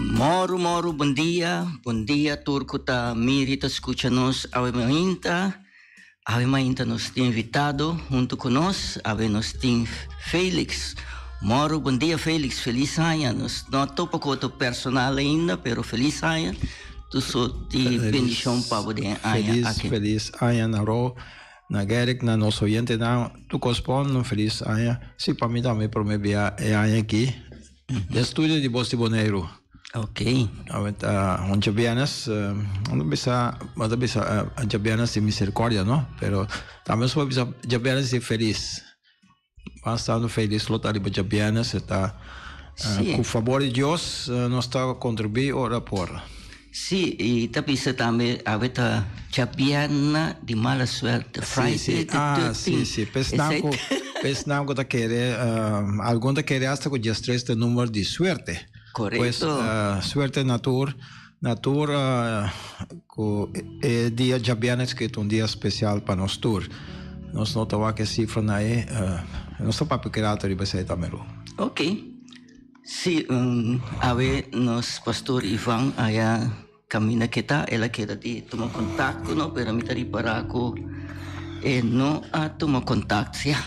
Moro moro bon dia, bon dia tur ku ta mira i ta skucha nos awe mainta. Awe mainta nos tin invitado huntu ku nos, awe nos tin Felix. Moro bon dia Felix, felis aña. Nos no a topa ku otro personal ainda, pero felis aña. Tur sort di bendishon pa bo den e aña aki. Felis, felis aña na Ro, na Gerrit, na nos oyentenan. Tur kos bon, un felis aña. Si, pa mi tambe prome bia e aña aki. Den studio di Bos di Boneiru. Ok. Awe ta un djabièrnès, no bisa, bo ta bisa djabièrnès di misericordia, no? Pero tambe nos por bisa djabièrnès di felis. Bastante felis lo ta riba djabièrnès, e ta ku fabor di Dios nos ta kontribuí ora por. Sí, i ta bisa tambe awe ta djabièrnè di mala suerte, Friday the 13th. Ah, sí, sí. Pesnan ku, pesnan ku ta kere, algun ta kere asta ku diestres ta e number di suerte. Korekto. Pues, suerte na tur, na tur ku e dia djabièrnè esaki ta un dia spesial pa nos tur. Nos no ta wak e sifranan ei, nos ta papia ku e rato riba esei tambe, Ru. Ok. Sí, awe nos pastor Ivan aya caminda ke ta, el a keda di tuma contacto no, pero mi ta ripara cu e no a tuma contacto, ya.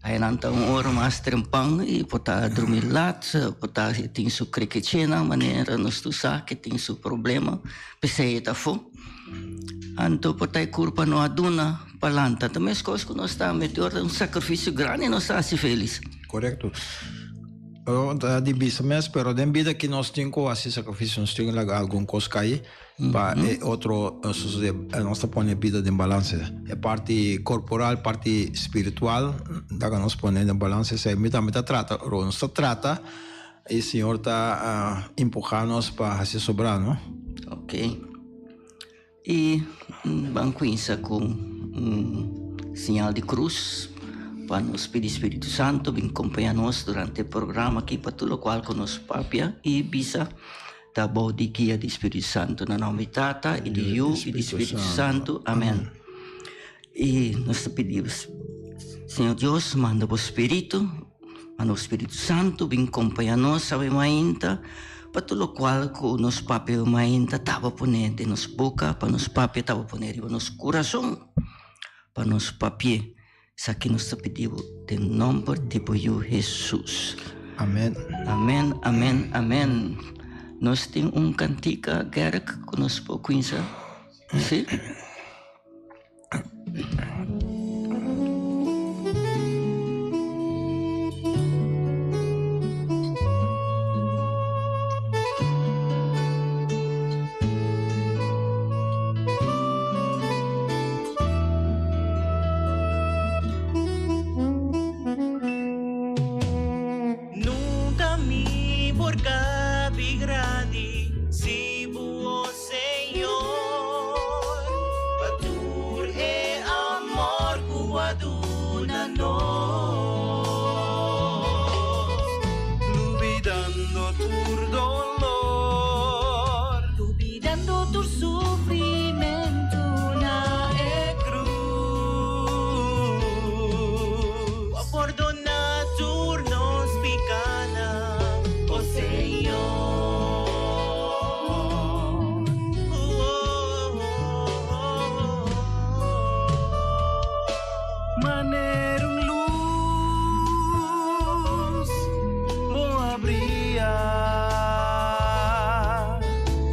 Aya nan ta un ora mas trempan y por ta drumi lat, por ta e tin su krekechenan manera nos tur sa ke tin su problema, p'esei e ta afo. Anto por ta e curpa no a duna pa lanta. Ta mescos cu nos ta mete ora un sacrificio grandi nos ta haci felis. Correcto. Ta di bisa mes, pero den bida ki nos tin ku hasi sakrifisio, nos tin ku laga algun kos kai pa e otro sosodé. Nos ta pone bida den balanse. E parti korporal, parti spiritual, ta ku nos pone den balanse. Esei mi tambe ta trata, ora nos ta trata e Señor ta empuha nos pa hasi sobrá, no? Ok. I ban kuinsa ku un siñal di krus pa nos pidi Spiritu Santu bin kompañá nos durante e programa aki pa tur lokual ku nos papia i bisa ta bou di guia di Spiritu Santu. Na nòmber di Tata i di Yu i di Spiritu Santu. Amèn. I nos ta pidi Señor Dios manda bo Spiritu, manda bo Spiritu Santu bin kompañá nos awe mainta pa tur lokual ku nos papia awe mainta taba pone den nos boka, pa nos papia taba pone riba nos kurason, pa nos papia esaki nos ta pidi bo den nòmber di bo Yu Hesus. Amen. Amen, amen, amen. Nos tin un kantika, Gerk, ku nos por kuinsa? Si? Nunca mi por cabi grandi si bu Señor, pa tur e amor ku a duna nos. Lubidando tur dolor. Lubidando tur sufrimentu na e krus. Ku a pordona tur nos pikanan, o Señor. Manera un luz bo a bria.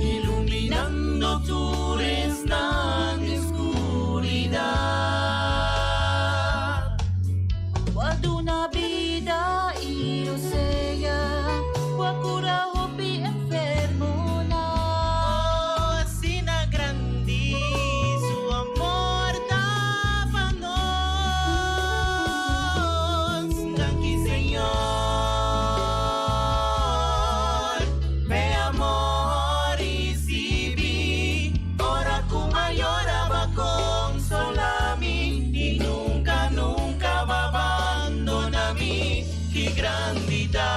Iluminando tur esnan den skuridat. Bo a duna bida i osea, bo a kura hopi enfermonan. Oh, asina grandi su amor ta pa nos. Danki Señor, p'e amor ricibi. Ora cu m'a yora b'a consola mi y nunca, nunca b'a bandona mi. Ki grandi ta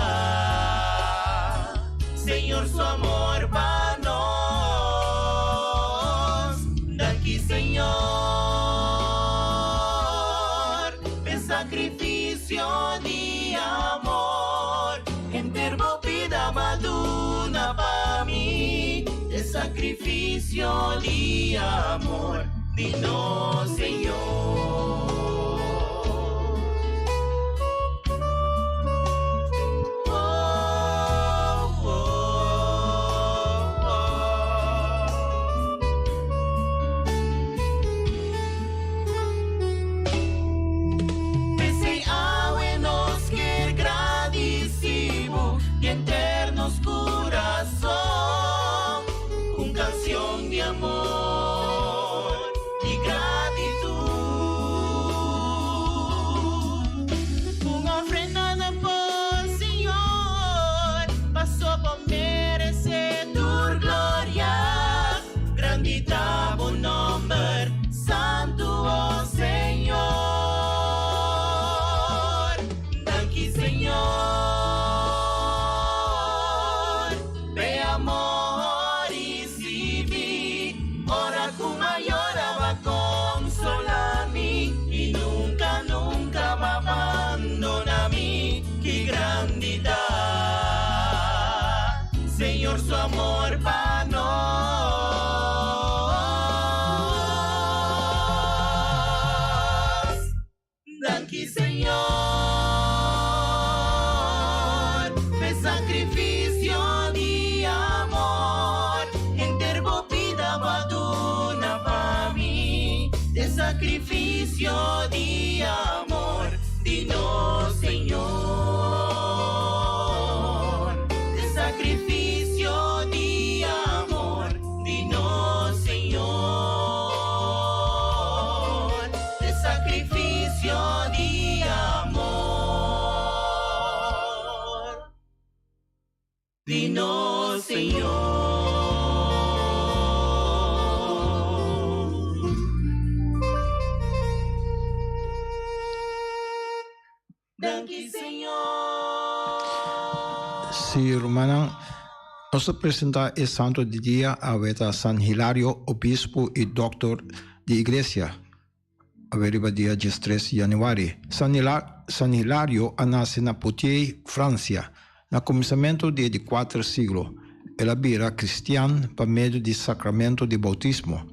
Señor su amor pa nos. Danki Señor p'e sacrificio di amor. Henter bo bida b'a duna pa mi. sacrificio di amor di nos Señor. Oh, oh, oh. P'esei awe nos kier gradisi bo di enter nos kurason ku un kansion di amor i gratitud. Un ofrenda na bo, Señor, paso bo merece tur gloria. Grandi ta bo nomber, Santu, o Señor. Danki, Señor, p'e amor ricibi. Ora cu m'a yora b'a consola mi y nunca, nunca b'a bandona mi. Ki grandi ta Señor su amor pa nos. Danki Señor p'e sacrificio di amor henter bo bida bo a duna pa mi T'e sacrificio di amor di nos Señor T'e sacrificio di amor di nos Señor T'e sacrificio di amor di nos Señor. Danki Señor. Sí, rumannan, nos ta presenta e santo di dia awe ta San Hilario, obispo y doctor di Iglesia. Awe riba dia diestres januari. San San Hilario a nace na Poitiers, Francia, na cuminsamentu di e di cuater siglo. El a bira cristian pa medio di sacramento di bautismo.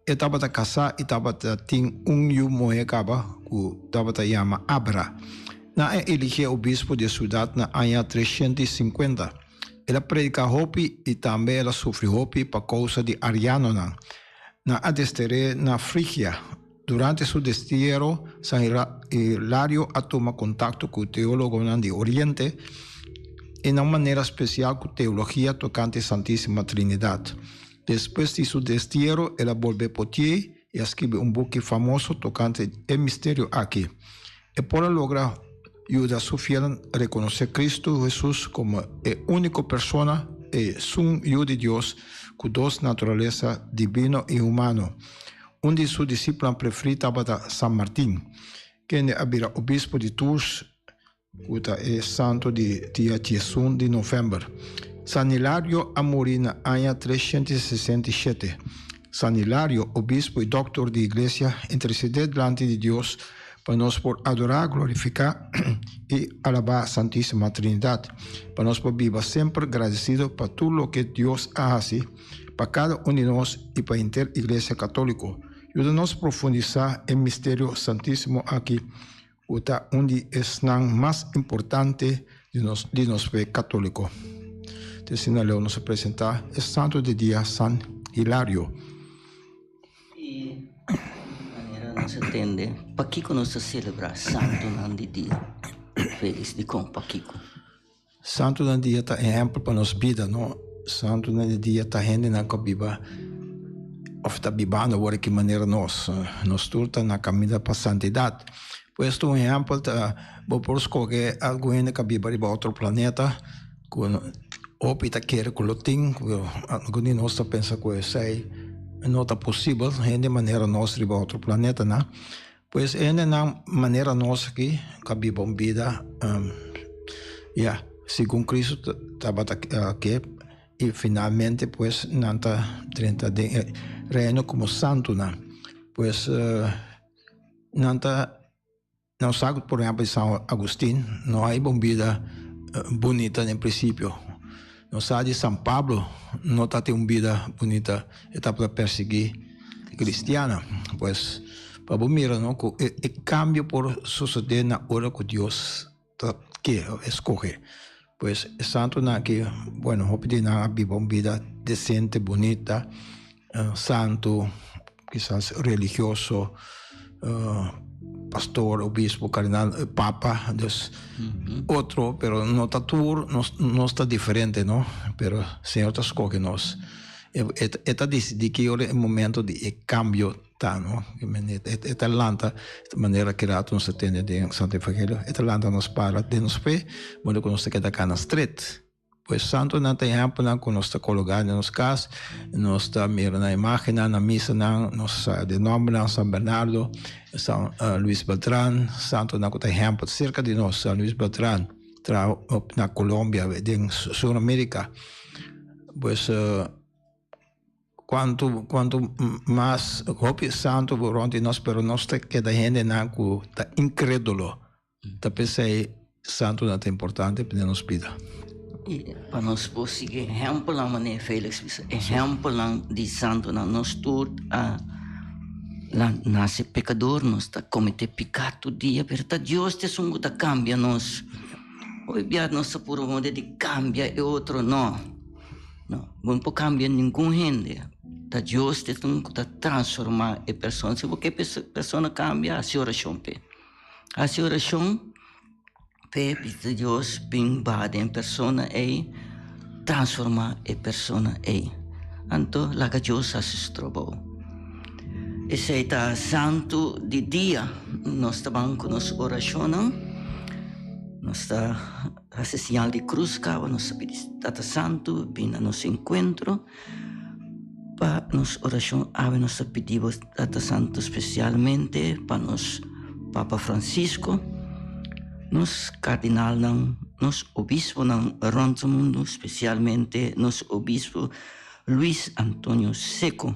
E tabata casá y tabata tin un yu muhé caba cu tabata yama Abra. Nan a eligié obispo di e ciudad na aña 350. El a predica hopi y tambe el a sufri hopi pa causa di arianonan. Nan a dester'é na Frigia. Durante su destiero, San Hilario a tuma kontakto ku teólogonan di Oriente i na un manera spesial ku teologia tokante Santísima Trinidat. Despues di su destiero, el a bolbe Poitiers i a skibi un buki famoso tokante e misterio aki. E por a logra yuda su fielnan rekonosé Kristu Hesus komo e úniko persona, e Sun Yu di Dios, ku dos naturalesa, dibino i humano. Un di su disipelnan preferí tabata San Martin, kende a bira obispo di Tours, ku ta e santu di dia diesun di novèmber. San Hilario a muri na aña 367. San Hilario, obispo i dòktor di Iglesia, intersedé dilanti di Dios pa nos por adorá, glorifiká i alabá Santísima Trinidat, pa nos por biba semper gradesido pa tur loke Dios a hasi pa kada un di nos i pa henter Iglesia Katóliko. Yuda nos profundisá e misterio santísimo aki ku ta un di esnan mas importante di nos di nos fe katóliko. Te asina leu nos a presentá e santo di dia San Hilario. I manera nos a tende, pakiko nos ta selebrá santunan di dia? Félix, dikon pakiko? Santunan di dia ta ehèmpel pa nos bida, no? Santunan di dia ta hendenan ku a biba òf ta bibando awor aki manera nos. Nos tur ta na kaminda pa santidat. Pues un ehèmpel ta bo por skohe algun hende ku a biba riba otro planeta ku hopi ta kere ku lo tin, ku algun di nos ta pensa ku esei no ta posibel, hende manera nos riba otro planetanan. Pues e hendenan manera nos aki ka biba un bida ya segun Cristo tabata ke i finalmente pues nan ta drenta den e reino komo santunan. Pues nan ta nan sa por ehempel San Agustin no a hiba un bida bunita den principio. Nos sa di San Pablo no ta tin un bida bunita, e tabata persiguí cristiannan. Pues, pa bo mira no ku e e kambio por sosodé na ora ku Dios ta ke escoge. Pues e santonan aki, bueno, hopi di nan a biba un bida decente, bunita, santo, kisas religioso, pastor, obispo, cardinal, papa, dus otro, pero no ta tur, nos, nos ta diferente, no? Pero Señor ta scoge nos. E, e, e ta decidi ki ora e momento di e cambio ta, no? E ta lanta, manera ki rato nos ta tende den Santo Evangelio, e ta lanta nos para den nos fe, modo ku nos ta keda kana stret. Pues santonan ta ehèmpelnan ku nos ta kologá den nos kas, nos ta mira nan imágennan na misanan, nos sa den nòmbernan, San Bernardo, San Luis Beltrán, santonan ku ta ehèmpel serka di nos, San Luis Beltrán traha na Colombia, den Sur Amerika. Pues Cuanto cuanto mas hopi santo rond di nos pero nos ta keda hendenan cu ta incredulo ta pesey santonan ta importante den nos bida. Y pa nos por sigui ehempelnan manera Felix bisa ehempelnan di santonan nos tur a nace pecador nos ta comete pica tur dia pero ta Dios ta esun cu ta cambia nos hoy bia nos ta puru moda di cambia e otro no. No, bo no por cambia ningun hende. Ta Dios ta esun cu ta transforma e persona. Si bo ke pa e persona cambia, haci oracion p'e. Haci oracion p'e, pidi Dios bin baha den e persona ey, transforma e persona ey. Anto laga Dios haci su trabou. Esey ta santu di dia. Nos ta ban cu nos oracionnan. Nos ta. Hasi siñal di krus kaba nos ta pidi Tata Santu bin na nos enkuentro pa nos orashon awe nos ta pidi bo Tata Santu spesialmente pa nos Papa Francisco nos kardinalnan nos obisponan rònt mundu spesialmente nos obispo Luis Antonio Seco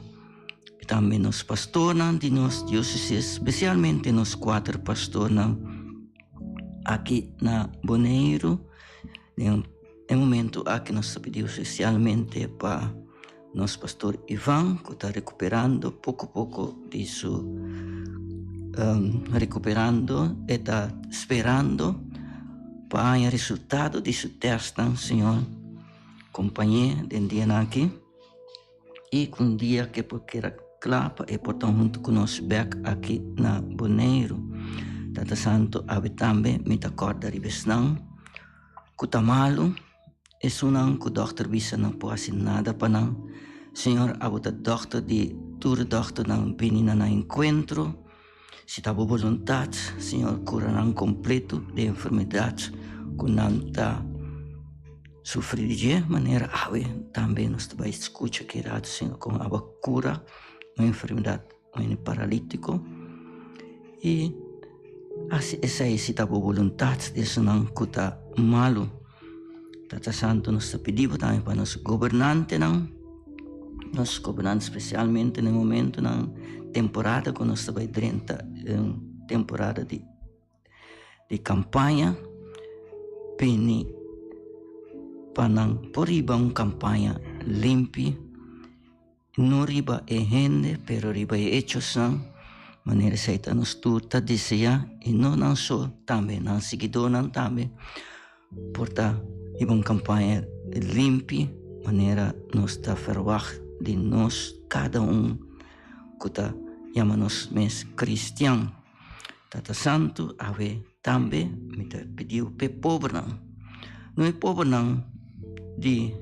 i tambe nos pastornan di nos diosesis spesialmente nos kuater pastornan. Aki na Boneiru den e momento aki nos ta pidi ofisialmente pa nos pastor Ivan ku ta rekuperando poko poko di su rekuperando e ta sperando pa haña resultado di su tèstnan Señor kompañ'é den dianan aki. I ku un dia ke por keda kla pa e por ta huntu ku nos bèk aki na Boneiru. Tata Santu, awe tambe mi ta kòrda riba esnan ku ta malu, esunnan ku dòkter bisa no por hasi nada pa nan. Señor, abo ta dòkter di tur dòkternan, bini na nan enkuentro. Si ta bo boluntat, Señor, kura nan kompleto di enfermedat ku nan ta sufri di dje, manera awe tambe nos ta bai skucha ki rato, Señor, kon abo a kura un enfermedat, un paralitiko. I hasi esei si ta bo boluntat di esunnan ku ta malu. Tata Santu, nos ta pidi bo tambe pa nos gobernantenan, nos gobernante spesialmente na e momentonan, temporada ku nos ta bai drenta un temporada di di kampaña, bini pa nan por riba un kampaña limpi. No riba e hende, pero riba e echosnan, manera esei ta nos tur ta deseá, i no nan so, tambe nan siguidónan tambe por ta riba un kampaña limpi, manera nos ta ferwagt di nos kada un ku ta yama nos mes kristian. Tata Santu, awe tambe mi ta pidiu p'e pobernan, no e pobernan di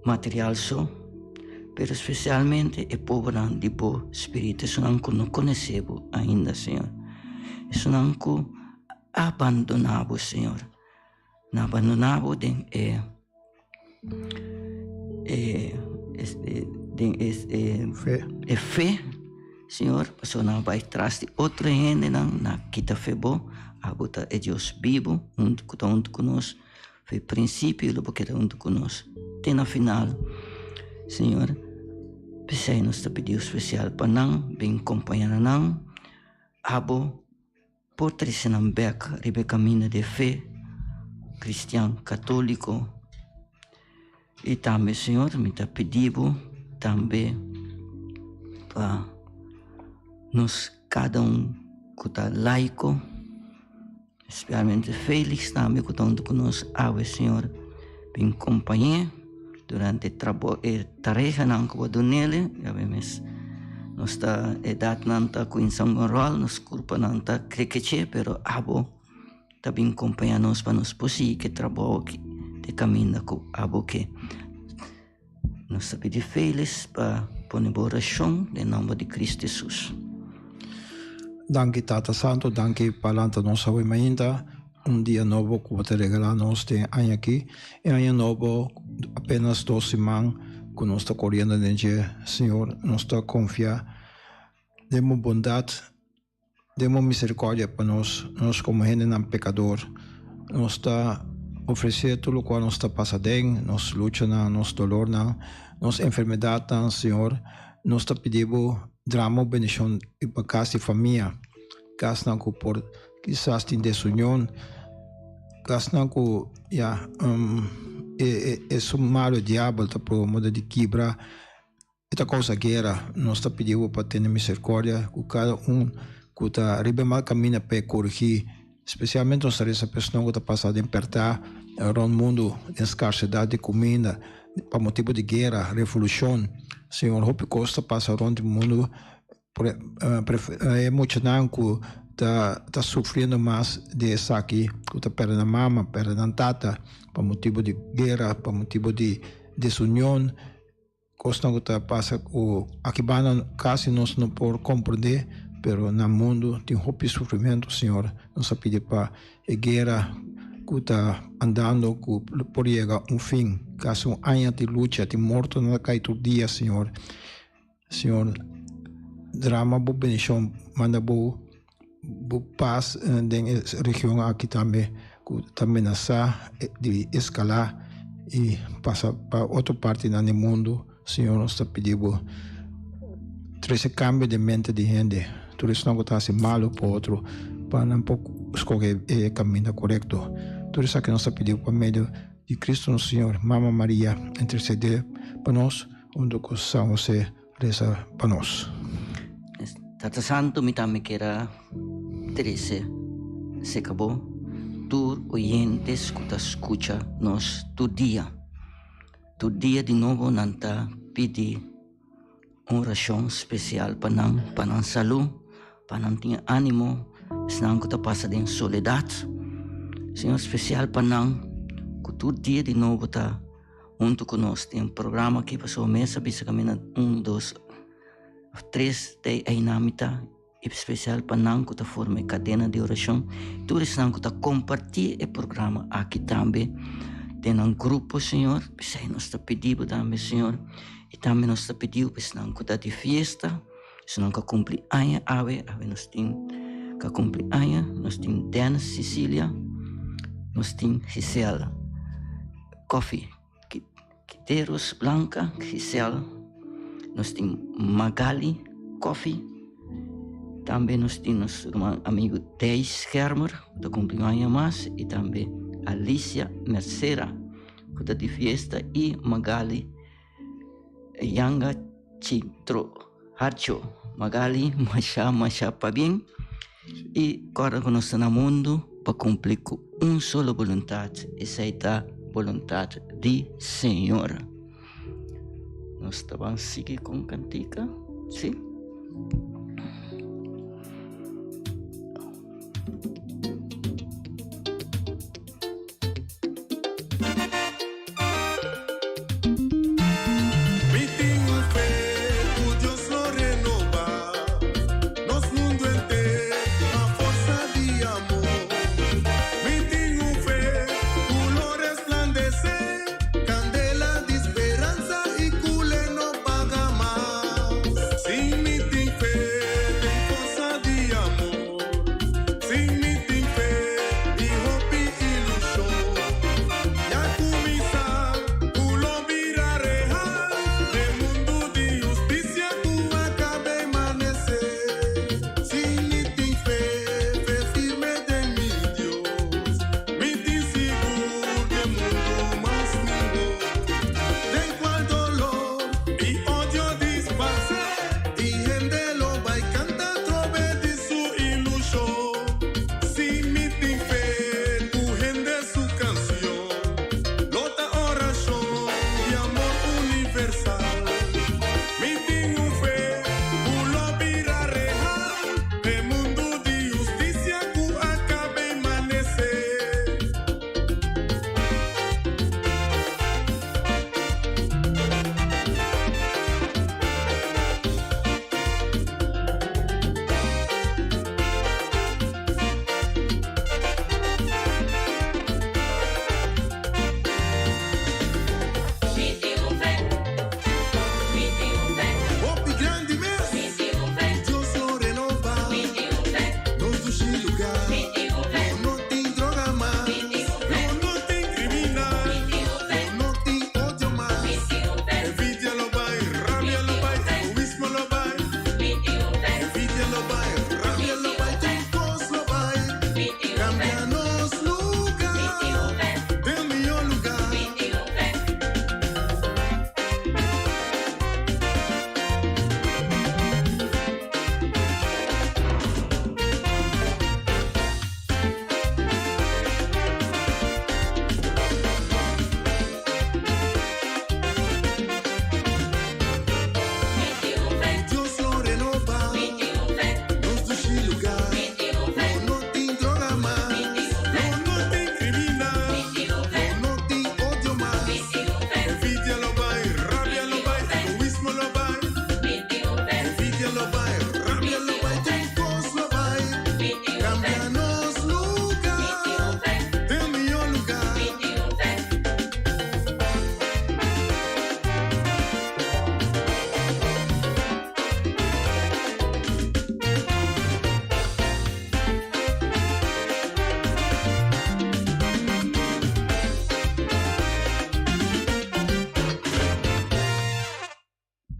material so, pero spesialmente e pobernan di bo spiritu, esunnan ku no konosé bo ainda, Señor, esunnan ku a bandoná bo, Señor, nan a bandoná bo den e e den e fe, Señor, pasobra nan a bai tras di otro hendenan, nan a kita fe bo, abo ta e Dios bibu ku ta huntu ku nos. Fe principio lo bo keda huntu ku nos te na final. Señor, p'esei nos ta pidi spesial pa nan bin kompañá na nan. Abo por trese nan bèk riba e kaminda di e fe kristian katóliko. I tambe, Señor, mi ta pidi bo tambe pa nos kada un ku ta laiko, Spesialmente Felix tambe ku ta huntu ku nos awe Señor bin kompañ'é durante e trabou e tareanan ku bo dun'el. Yawe mes nos ta edatnan ta kuminsá un ròl, nos kurpanan ta krekeché pero abo ta bin kompañá nos pa nos por sigui ku e trabou aki te kaminda ku abo ke. Nos ta pidi Felix pa pone bo orashon den nomber di Cristo Hesus. Danki Tata Santo, danki pa lanta nos awe mainta, un dia nobo ku bo ta regala nos den e aña aki. E aña nobo apenas dos siman ku nos ta koriendo den dje, Señor, nos ta konfia den bo bondat. Den bo misericordia pa nos, nos como hendenan pecador, nos ta ofrece tur locual nos ta pasa den, nos luchanan, nos dolornan, nos enfermedadnan, Señor, nos ta pidi bo drama bo bendicion riba cas di famia, casnan cu por kisas tin desunion, casnan cu ya e esun malo diabel ta proba moda di kibra. E ta kousa guera. Nos ta pidi bo pa tene misericordia ku kada un ku ta riba e mal kaminda pa e korigí. Spesialmente nos ta resa pa esnan ku ta pasa den pèrtá rònt mundu, den skarsedat di kuminda, pa motibu di guera, revolushon. Señor, hopi kos ta pasa rònt di mundu. E muchanan ku ta sufriendo mas di esaki, ku ta pèrdè nan mama, pèrdè nan tata pa motibu di guera, pa motibu di desunion. Kosnan ku ta pasa ku aki banda kasi nos no por komprendé, pero na mundu tin hopi sufrimentu, Señor. Nos a pidi pa e guera ku ta andando ku por yega un fin. Kasi un aña di lucha, tin mortonan ta kai tur dia, Señor. Señor, drama bo bendishon, manda bo bo pas den e region aki tambe ku ta menasá di eskalá i pasa pa otro partinan di mundu. Señor, nos ta pidi bo trese kambio den mente di hende, tur esnan ku ta hasi malu pa otro, pa nan por skohe e kaminda korekto. Tur esaki nos ta pidi bo pa medio di Kristu nos Señor. Mama Maria, intersedé pa nos huntu ku San Hosé. Resa pa nos. Tata Santo mi tambe kier a trece cerca bo tur oyentes cu ta scucha nos tur dia. Tur dia di nobo nan ta pidi un oracion special pa nan, pa nan salud, pa nan tin animo, esnan cu ta pasa den soledad. Señor special pa nan cu tur dia di nobo ta. Huntu ku nos tin un programa aki pasobra mes a bisa kaminda un, dos òf tres ta einan mi ta i spesial pa nan ku ta forma e kadena di orashon tur esnan ku ta kompartí e programa aki tambe den nan grupo Señor p'esei nos ta pidi bo tambe Señor i tambe nos ta pidi bo pa esnan ku ta di fiesta esnan ku a kumpli aña awe awe nos tin ku a kumpli aña nos tin Dennis Cecilia nos tin Gisela. Koffie, Quiteros Blanca, Giselle, nos tin Magali Koffie, tambe nos tin nos ruman amigo Thijs Schermer ku ta kumpli un aña mas i tambe Alicia Mercera ku ta di fiesta i Magali Yanga Chintro Harcho. Magali masha masha pabien i kòrda ku nos ta na mundu pa kumpli ku un solo boluntat, esei ta boluntat di Señor. Nos ta ban sigui ku un kantika, si. Mi tin un fe ku Dios lo renobá nos mundu enter pa forsa di amor. Mi tin un fe ku lo resplandesé kandela di speransa i ku le no paga mas. Sí, mi tin fe.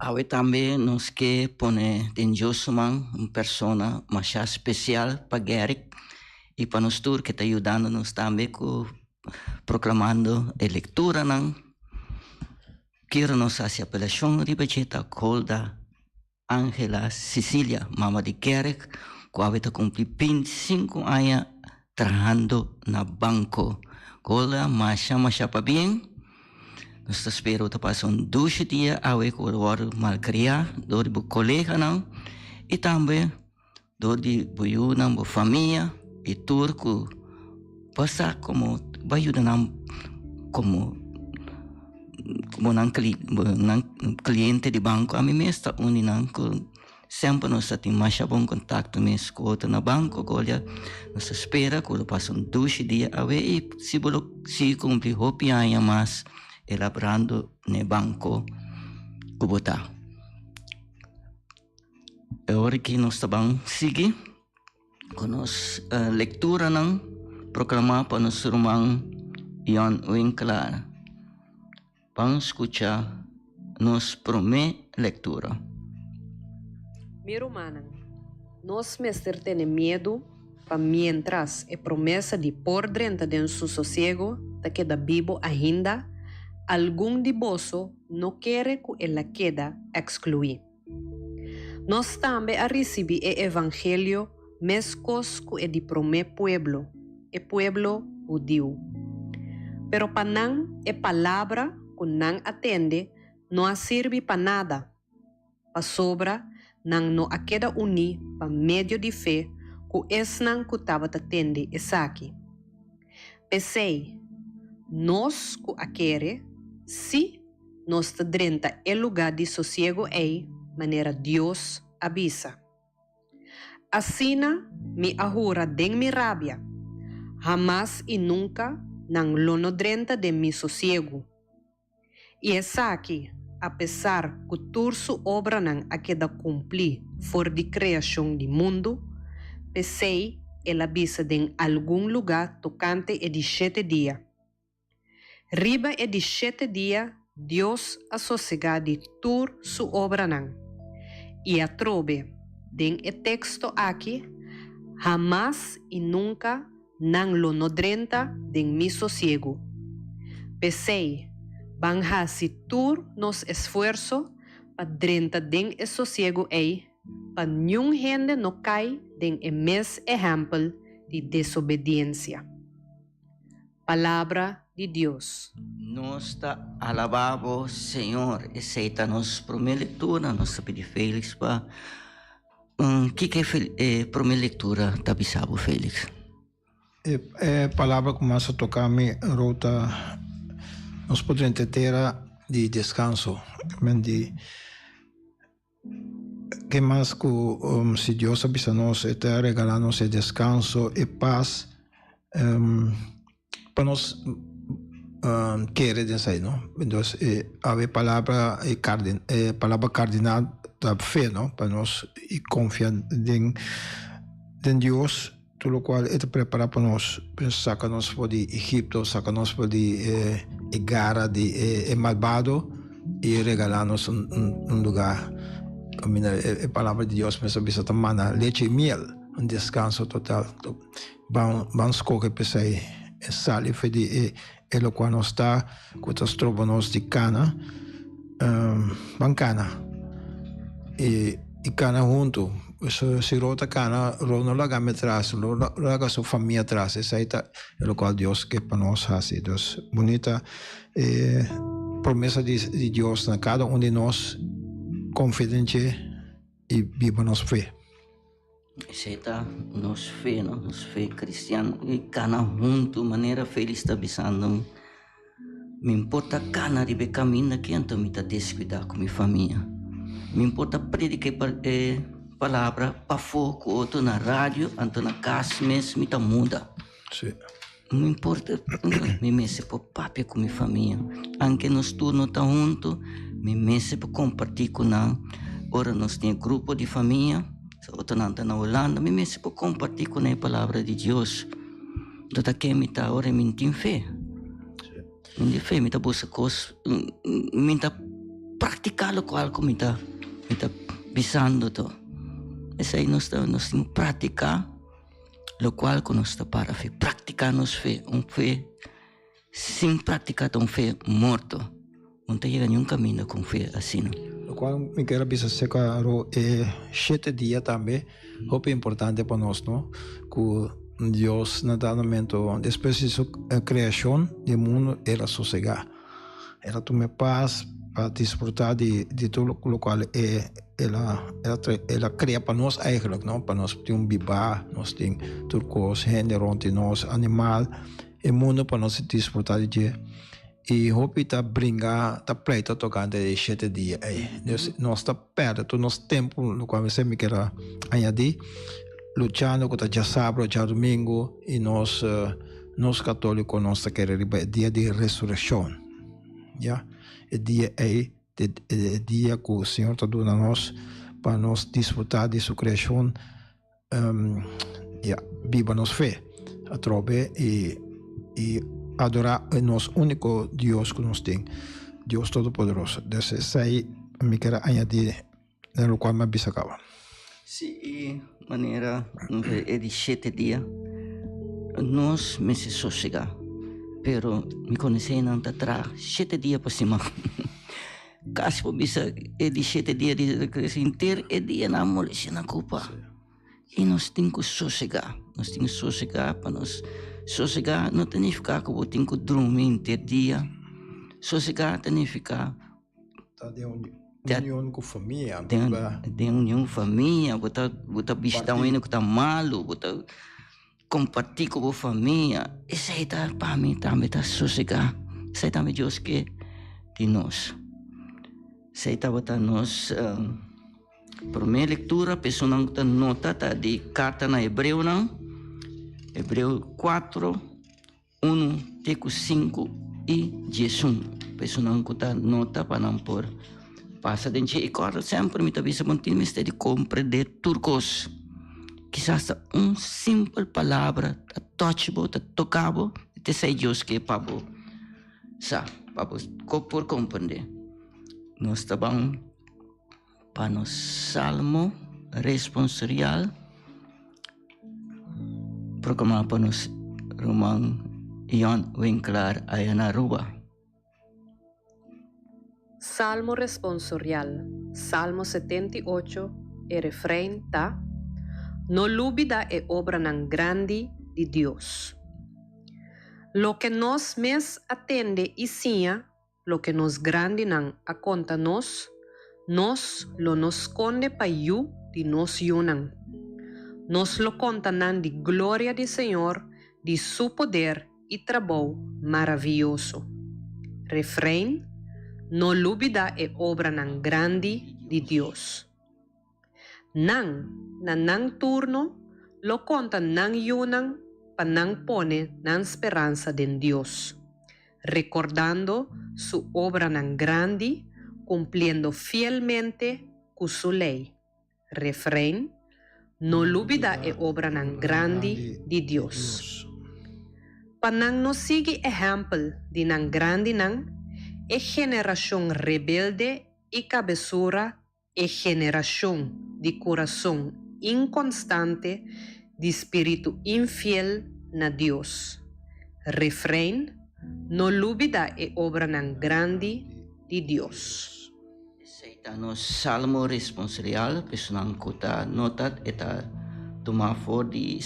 Awe tambe nos ke pone den Dios su man un persona masha spesial pa Gerrit i pa nos tur ke ta yudando nos tambe ku proklamando e lekturanan. Kier nos hasi apelashon riba dje ta Golda Angela Cecilia, mama di Gerrit, ku awe ta kumpli 25 aña trahando na banko. Golda, masha masha pabien. Nos ta spera bo ta pasa un dushi dia awe ku bo wòrdu malkriá dor di bo koleganan i tambe dor di bo yunan, bo famia i tur ku bo sa komo bo a yuda nan komo bo nan kliente di banko. Ami mes ta un di nan ku Semper nos ta tin masha bon kontakto mes ku otro na banko, Golia. Nos ta spera ku lo pasa un dushi dia awe i si bo lo sigui kumpli hopi aña mas elaborando n'e banko ku bo ta. E ora aki nos ta ban sigui ku nos lekturanan proklamá pa nos ruman Jan Winklaar. Ban skucha nos promé lektura. Mi rumannan, nos mester tene miedu pa miéntras e promesa di por drenta den su sosiego ta keda bibu ainda, algun di boso no kere ku el a keda ekskluí. Nos tambe a risibí e evangelio meskos ku e di promé pueblo, e pueblo hudiu. Pero pa nan e palabra ku nan a tende no a sirbi pa nada, pasobra nan no a keda uní pa medio di fe ku esnan ku tabata tende esaki. P'esei, nos ku a kere, sí, nos ta drenta e lugá di sosiego ei manera Dios a bisa. Asina mi a hura den mi rabia, Hamas i nunka nan lo no drenta den mi sosiegu. I esaki, apesar ku tur su obranan a keda kumplí for di kreashon di mundu, p'esei el a bisa den algun lugá tokante e di shete dia, Riba e di shete dia Dios a sosegá di tur su obranan. I atrobe, den e teksto aki, Hamas i nunka nan lo no drenta den mi sosiegu. P'esei, ban hasi tur nos esfuerso pa drenta den e sosiegu ei pa niun hende no kai den e mes ehèmpel di desobediensia. Palabra di Dios. Nos ta alabá bo, Señor. Esei ta nos promé lektura. Nos ta pidi Félix pa Kiko e promé lektura ta bisa bo, Félix? E palabra ku mas a toka mi rou ta nos por drenta e tera di deskanso. Di Ke mas ku si Dios a bisa nos e ta regala nos e deskanso, e pas, pa nos kere den esei, no? Entonces e awe palabra e e palabra kardinal ta fe, no? Pa nos i konfia den den Dios tur lokual e ta prepara pa nos, saka nos for di Egipto, saka nos for di e gara di e malbado i regala nos un lugar kaminda e palabra di Dios mes a bisa ta mana leche i miel, un deskanso total. Ban ban skohe p'esei e sali for di e lokual nos ta ku ta stroba nos di kana, ban kana i kana huntu. Si Rou ta kana, Rou no laga mi atras, Rou no laga su famia atras. Esei ta e lokual Dios ke pa nos hasi. Dus bunita e promesa di Dios na kada un di nos, konfia den dje i biba nos fe. Esei ta nos fe, no? Nos fe cristiano. I cana huntu, manera Felix ta bisando mi. Mi importa cana riba e caminda aki, anto mi ta descuida cu mi famia. Mi importa predica e palabra pafó cu otro na radio, anto na cas mes mi ta muda. Sí. No importa, mi mester por papia cu mi famia. Aunke nos tur no ta hunto, mi mester por comparti cu nan. Ora nos tin e grupo di famia, otronan ta na Hulanda, mi mester por comparti cu nan e palabra di Dios. Lo ta ken mi ta ora mi tin fe. Mi tin fe, mi ta busca cos, mi ta. praktiká lokual ku mi ta mi ta bisando to. Esei nos ta nos tin praktiká lokual ku nos ta para fe. Praktiká nos fe, un fe sin praktiká ta un fe morto. No ta yega niun kaminda ku un fe asina. Lokual mi kier a bisa aserka ro e shete dia tambe hopi importante pa nos no ku Dios na dado momento despues di su kreashon di mundu el a sosegá. El a tuma e pas pa disfruta di di tur lokual e el a el a krea pa nos eigenlijk no pa nos tin un bibá nos tin tur kos hende rond di nos animal e mundu pa nos disfruta di dje. I hopi ta bringa, ta pleita tokante e shete dia ei. Dus nos ta pèrdè tur nos tempu, lokual mester mi kier a añadí, luchando ku ta djasabra o djadumingu i nos nos katóliko nos ta kere riba e dia di resurekshon. Ya, e dia ei ta e dia ku Señor ta duna nos pa nos disfrutá di su kreashon. Ya, biba nos fe atrobe i i adorá e nos úniko Dios ku nos tin, Dios Todopoderoso. Dus esei mi ker a añadí den lokual mi a bisa kaba. Sí, i manera e di shete dia nos mester sosegá, pero mi konosé nan ta traha shete dia pa siman. Kasi por bisa e di shete dia di regreso henter e dianan molestia nan kupa. I nos tin ku sosegá. Nos tin ku sosegá pa nos sosegá no ta nifiká ku bo tin ku drumi henter dia. Sosegá ta nifiká. Ta den union ku famia. Den union ku famia, bo ta bo ta bishita un hende ku ta malu, bo ta kompartí ku bo famia, esei ta pa mi tambe ta sosegá. Esei tambe Dios ke di nos. Esei tabata nos promé lektura. Personanan ku ta nota ta di karta na Hebreonan, Hebreo 4, Unu te ku sinku i diesun personan ku ta nota pa nan por pasa den dje. I kòrda semper mi ta bisa bo tin mester di komprendé tur kos. Kisas ta un simpel palabra ta touch bo, ta toka bo, i ta esei Dios ke pa bo sa, pa bo por komprendé. Nos ta ban pa nos salmo responsorial. Proclama pa nos ruman Jan Winklaar aya na Aruba. Salmo responsorial, Salmo 78, e refrein ta, No lubida e obranan grandi di Dios. Loke nos mes a tende i siña Loke nos grandinan a konta nos, nos lo no skonde pa yu di nos yunan. Nos lo konta nan di gloria di Señor, di su poder i trabou maravioso. Refrein, No lubida e obranan grandi di Dios. Nan, na nan turno, lo konta nan yunan pa nan pone nan speransa den Dios, rekordando su obranan grandi, kumpliendo fielmente ku su lei. Refrein, No lubida e obranan grandi di Dios. Pa nan no sigui ehèmpel di nan grandinan, e generashon rebelde i kabesura E generashon di kurason inkonstante, di spiritu infiel na Dios. Refrein, No lubida e obranan grandi di Dios. Esei ta nos salmo responsorial, personan ku ta nota e ta tuma for di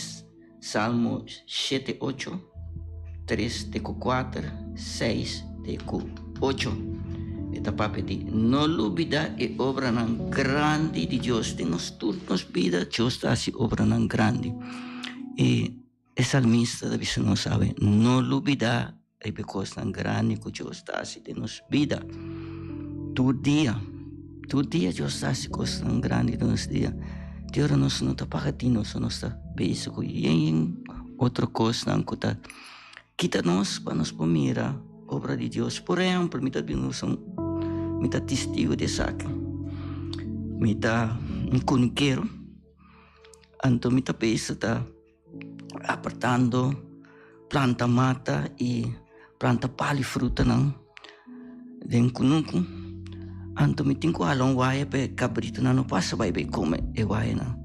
Salmo shete ocho, tres te ku kuater, seis te ku ocho. E ta papia di no lubida e obranan grandi di Dios. Den nos tur nos bida Dios ta hasi obranan grandi. I e salmista ta bisa nos awe, no lubida riba e kosnan grandi ku Dios ta hasi den nos bida. Tur dia, tur dia Dios ta hasi kosnan grandi den nos dia. Te ora nos no ta paga tino, so nos ta bezig ku yen yen otro kosnan ku ta kita nos pa nos por mira obra di Dios. Por ehempel, mi ta bin usa un, mi ta testigo di esaki. Mi ta un kunikero, anto mi ta pensa ta Apartando planta mata i planta pal i frutanan den kunuku. Anto mi tin ku hala un waya pa e kabritonan no pasa bai bai kome e wayanan.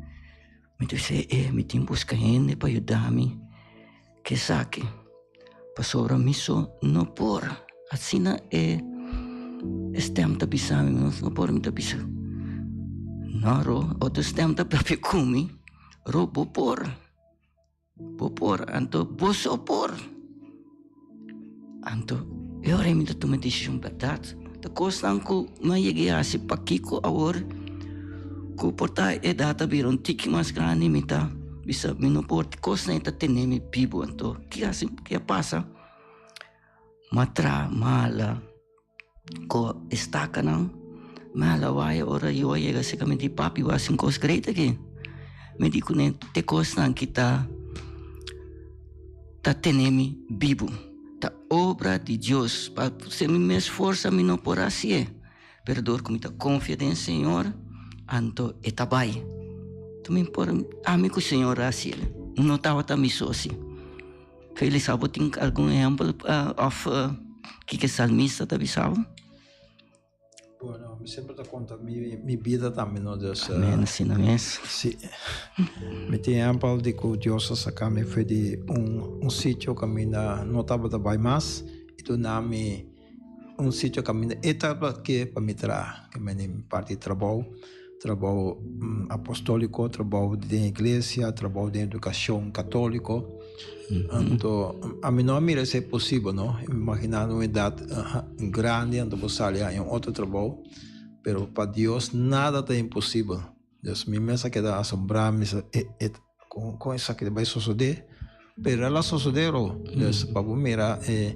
Mi ta bisa e mi tin buska hende pa yuda mi ku esaki pasobra mi so no por. Asina e stem ta bisa mi, mi no por. Mi ta bisa no Ro, otro stem ta papia ku mi, Ro bo por. Bo por, anto bo so por. Anto e ora mi ta tuma desishon bèrdat. Ta kosnan ku mi a yega i hasi pakiko awor ku por ta e edat a bira un tiki mas grandi mi ta bisa mi no por kosnan ta tene mi bibu anto ki hasi ki a pasa mi a traha mala. Ko e stakanan, mi a lawaya ora yu a yega serka mi di, Papi, bo hasi un kos great aki. Mi di kuné, te kosnan ki ta ta tene mi bibu, ta obra di Dios. Pa se mi mes forsa mi no por hasié, pero dor ku mi ta konfia den Señor, anto e ta bai. Mi por, ami ku Señor a hasié, no tabata mi sosi. Felix, abo tin algun ehempel of kiko e salmista ta bisa bo? Bueno, mi semper ta konta mi mi bida tambe, no? Dus, Amen, asina mes. Si. Mi tin ehempel di ku Dios a saka mi for di un un sitio kaminda no tabata bai mas i duna mi un sitio kaminda e tabata ke pa mi traha, ke mende mi parti trabou, trabou apostoliko, trabou den iglesia, trabou den edukashon katoliko. Anto ami no a mira esei posibel no, imagina un edat grandi anto bo sali haña un otro trabou, pero pa Dios nada ta imposibel. Dios mi mes a keda asombrá, mi sa e e kon kon esaki ta bai sosodé, pero el a sosodé ro. Dus pa bo mira e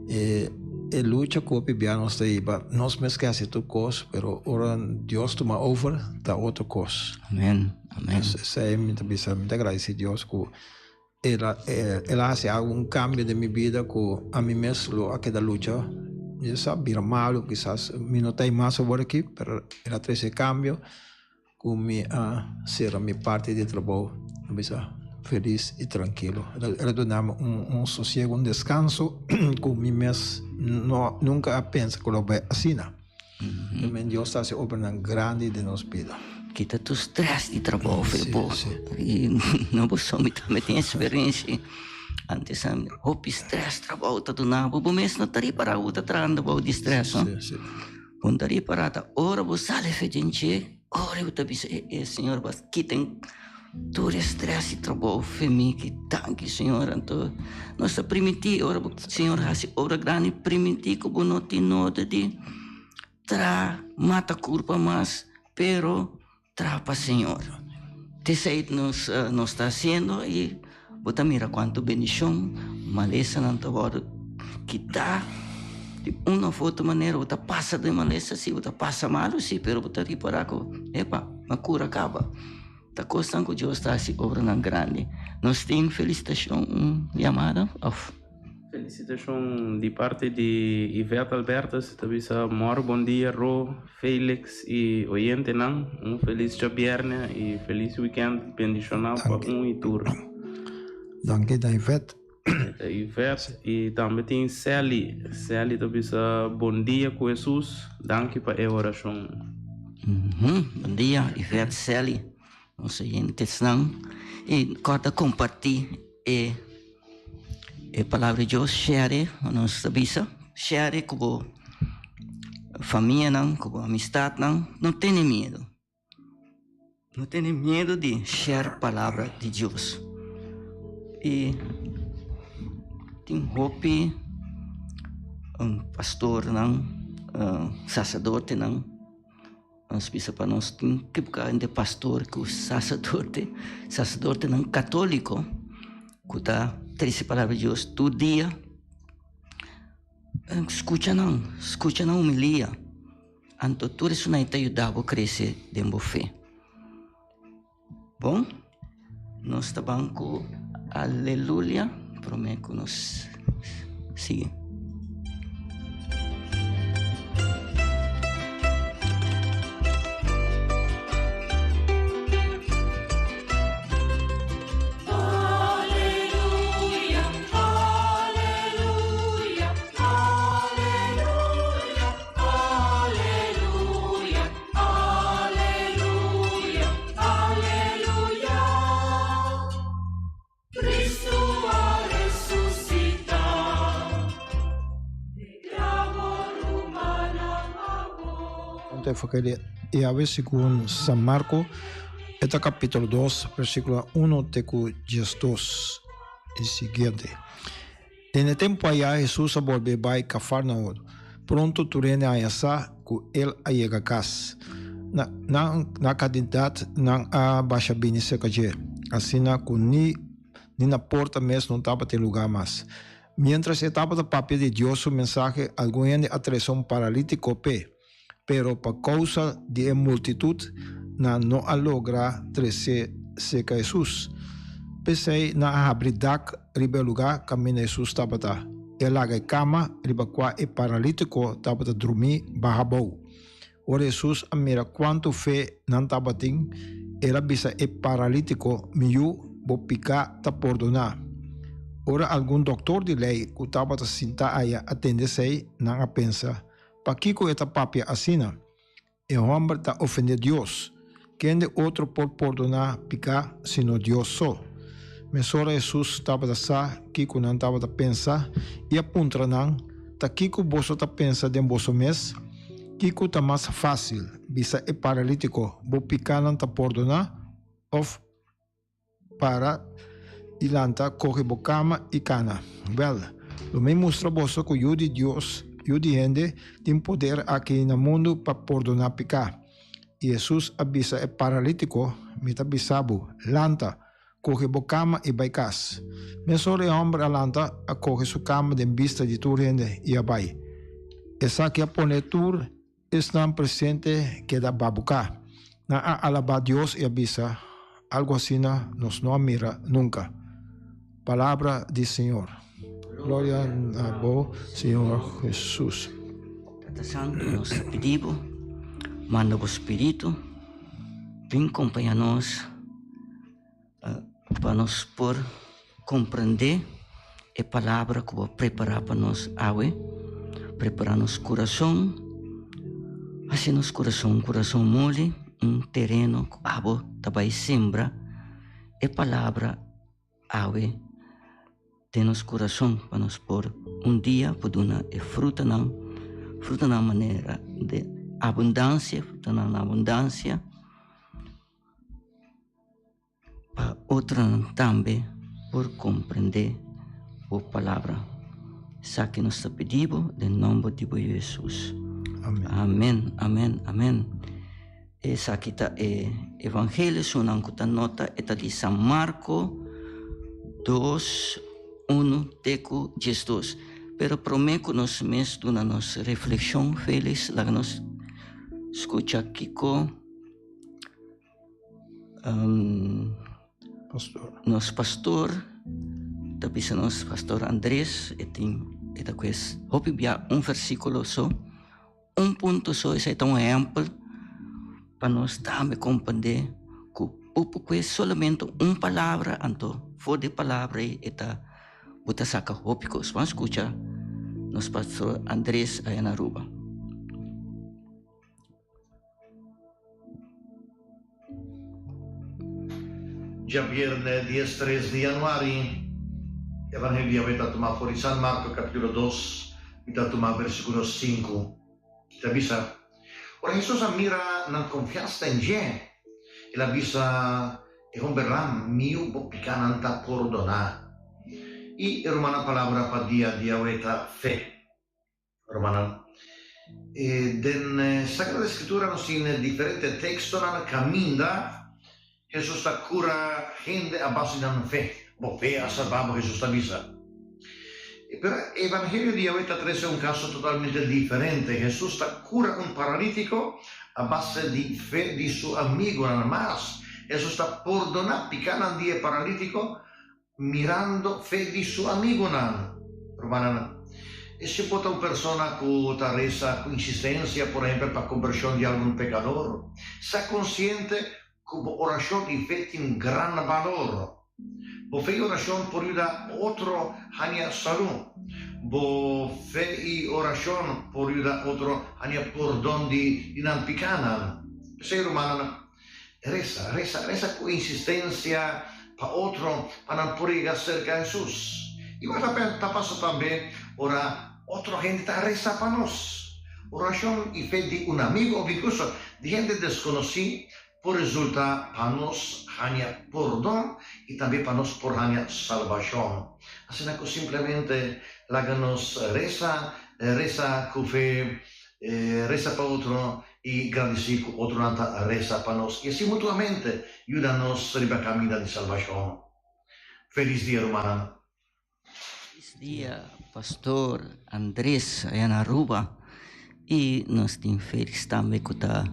e e lucha ku hopi bia nos ta hiba, nos mes ke hasi tur kos, pero ora Dios tuma over ta otro kos. Amen, amen. Dus esei mi ta bisa, mi ta agradesí Dios ku El a el a hasi algu un kambio den mi bida ku ami mes lo a keda lucha. Mi sa bira malu kisas mi no ta ei mas awor aki pero el a trese e kambio ku mi a sera mi parti di trabou mi bisa felis i trankilo. El a duna mi un un sosiego un deskanso ku mi mes no nunka a pensa ku lo bai asina. Amen Dios ta hasi obranan grandi den nos bida. Kita tur stress di trabou for di bo. I no bo so mi tambe tin experiencia. Antes hopi stress trabou ta duna bo, bo mes no ta ripara bo ta trahando bou di stress no. Bo no ta ripara ta ora bo sali fe den dje, ora bo ta bisa e e Señor bo a kita tur e stress di trabou fe mi ki danki Señor. Anto nos ta primiti ora bo Señor hasi obra grandi primiti ku bo no tin nota di traha mata kurpa mas pero traha pa Señor. T'esei nos nos ta hasiendo i bo ta mira kuantu bendishon malesanan ta wòrdu kitá di un òf otro manera bo ta pasa den malesa si bo ta pasa malu si pero bo ta ripará ku epa mi a kura kaba. Ta kosnan ku Dios ta hasi obranan grandi. Nos tin felisitashon un yamada òf? Felisitashon di parti di Yvette Albertus ta bisa mòr bon dia Ro, Felix i oyentenan. Un felis djabièrnè i felis wikènt bendishoná pa un i tur. Danki na Yvette. Yvette i tambe tin Sally. Sally ta bisa bon dia ku Hesus. Danki pa e orashon. Bon dia Yvette, Sally, nos oyentesnan. I kòrda kompartí e e palabra di Dios, share nos ta bisa, share ku bo famianan, ku bo amistatnan. No tene miedu. No tene miedu di share palabra di Dios. I tin hopi pastornan, saserdotenan, nos bisa pa nos tin ke buka hende pastor ku saserdote, saserdotenan katoliko ku ta trese palabra di Dios tur dia. Skucha nan, skucha nan humilia. Anto tur esunai ta yuda bo krese den bo fe. Bon, nos ta ban ku Alelulia promé ku nos sigui. Santo Evangelio Yahweh segun San Marco, e ta capítulo 2, versículo 1 te cu 12 y siguiente. Den e tempo aya Hesus a bolbe bai Cafarnaum. Pronto tur hende a haña sa cu el a yega cas. Na nan na cantidad nan a basha bini cerca dje, asina cu ni ni na porta mes no tabatin lugar mas. Mientras e tabata papia di Dios su mensahe, algun hende a trece un paralítico p'e, pero pa causa di e multitud nan no a logra trece cerca Hesus. P'esei nan a habri dak riba e lugar caminda Hesus tabata, i a laga e cama riba cua e paralítico tabata drumí baha abou. Ora Hesus a mira kuantu fe nan tabatin, el a bisa e paralítiko, Mi yu, bo piká ta pordoná. Ora algun dòktor di lei ku tabata sintá aya a tende esei, nan a pensa, Pakiko e ta papia asina? E hòmber ta ofendé Dios. Kende otro por pordoná piká sino Dios so? Mesora Hesus tabata sa kiko nan tabata pensa i a puntra nan, Ta kiko boso ta pensa den boso mes? Kiko ta mas fásil, bisa e paralítiko, Bo pikánan ta pordoná, òf, Para i lanta, kohe bo kama i kana? Wèl, lo mi mustra boso ku Yu di Dios, Yu di hende, tin poder aki na mundu pa pordoná piká. I Hesus a bisa e paralítiko, Mi ta bisa bo, lanta, kohe bo kama i bai kas. Mesora e hòmber a lanta, a kohe su kama den bista di tur hende i a bai. Esaki a pone tur esnan presente keda babuká. Nan a alabá Dios i a bisa, Algu asina nos no a mira nunka. Palabra di Señor. Gloria na bo, Señor Hesus. Tata Santu, nos ta pidi bo, manda bo Spiritu bin kompañá nos pa nos por komprendé e palabra ku bo a prepará pa nos awe. Prepará nos kurason, hasi nos kurason un kurason moli, un tereno ku abo ta bai sembra e palabra awe den nos kurason pa nos por un dia por duna e frutanan, frutanan manera de abundansia, frutanan na abundansia pa otronan tambe por komprendé bo palabra. Esaki nos ta pidi bo den nomber di bo Yu Hesus. Amen. Amen, amen, amen. Esaki ta e evangelio sunan ku ta nota e ta di San Marko dos unu te ku diesdos. Pero promé ku nos mes duna nos reflekshon Felix laga nos skucha kiko nos pastor ta bisa nos pastor Andres e tin e ta kues hopi bia un versíkulo so. Un punto so esei ta un ehempel pa nos tambe comprende cu bo por solamente un palabra anto for di e palabra ei e ta bo ta saca hopi cos. Ban scucha nos pastor Andres aya na Aruba. Djabierne diestres di januari, Evangelio awe ta tuma for di San Marko kapitulo dos, mi ta tuma bersikulo sinku. I ta bisa, Ora Hesus a mira nan konfiansa den dje, el a bisa e homber lam, Miu, bo pikanan ta pordoná. I e rumannan palabra pa dia di awe ta fe. Rumannan, den Sagrada Escritura nos tin diferente tekstonan kaminda Hesus ta kura hende a base di nan fe. Bo fe a salba bo, Hesus ta bisa. Pero Evangelio di awe ta trese un kaso totalmente diferente. Hesus ta kura un paralítiko a base di fe di su amigunan. Mas, Hesus ta pordoná pikanan di e paralítiko Mirando fe di su amigunan. Rumannan, e si bo ta un persona ku ta resa ku insistensia, por ehempel pa kombershon di algun pekador, sa konsiente ku bo orashon i fe tin gran balor. Bo fe i orashon por yuda otro haña salú. Bo fe i orashon por yuda otro haña pordon di nan pikanan. P'esei, rumannan, Resa, resa, resa ku insistensia pa otro pa nan por yega serka Hesus. Igual ta ta pasa tambe ora otro hende ta resa pa nos. Orashon i fe di un amigu òf inkluso di hende deskonosí por resultá pa nos haña pordon i tambe pa nos por haña salbashon. Asina ku simplemente laga nos resa, resa ku fe, resa pa otro i gradisí ku otronan ta resa pa nos i así mutuamente yuda nos riba kaminda di salbashon. Felis dia rumannan. Felis dia Pastor Andres allá na Aruba y nos tin Felix tambe cu ta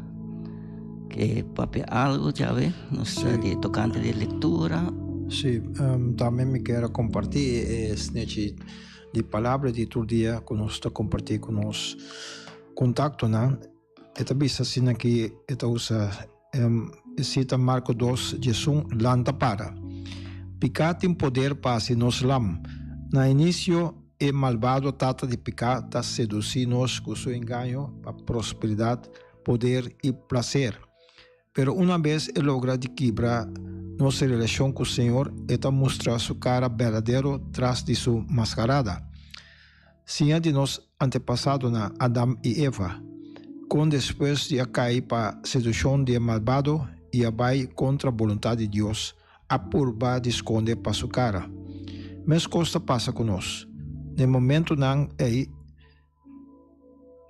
ke papia algo djawe nos ta di tocante di lectura. Sí, tambe mi kier a comparti e snechi di palabra di tur dia cu nos ta comparti cu nos contactonan. E ta bisa asina ki e ta usa e sita Marko dos, diesun, Lanta para. Piká tin poder pa hasi nos lam. Na inisio, e malbado tata di piká ta sedusí nos ku su engaño pa prosperidat, poder i plaser. Pero una bes e logra di kibra nos relashon ku Señor, e ta mustra su kara berdadero tras di su maskarada. Siña di nos antepasadonan Adam i Eva, kon despues di a kai pa sedushon di e malbado i a bai kontra boluntat di Dios, a purba di skonde pa su kara. Meskos ta pasa ku nos. Na e momentunan ei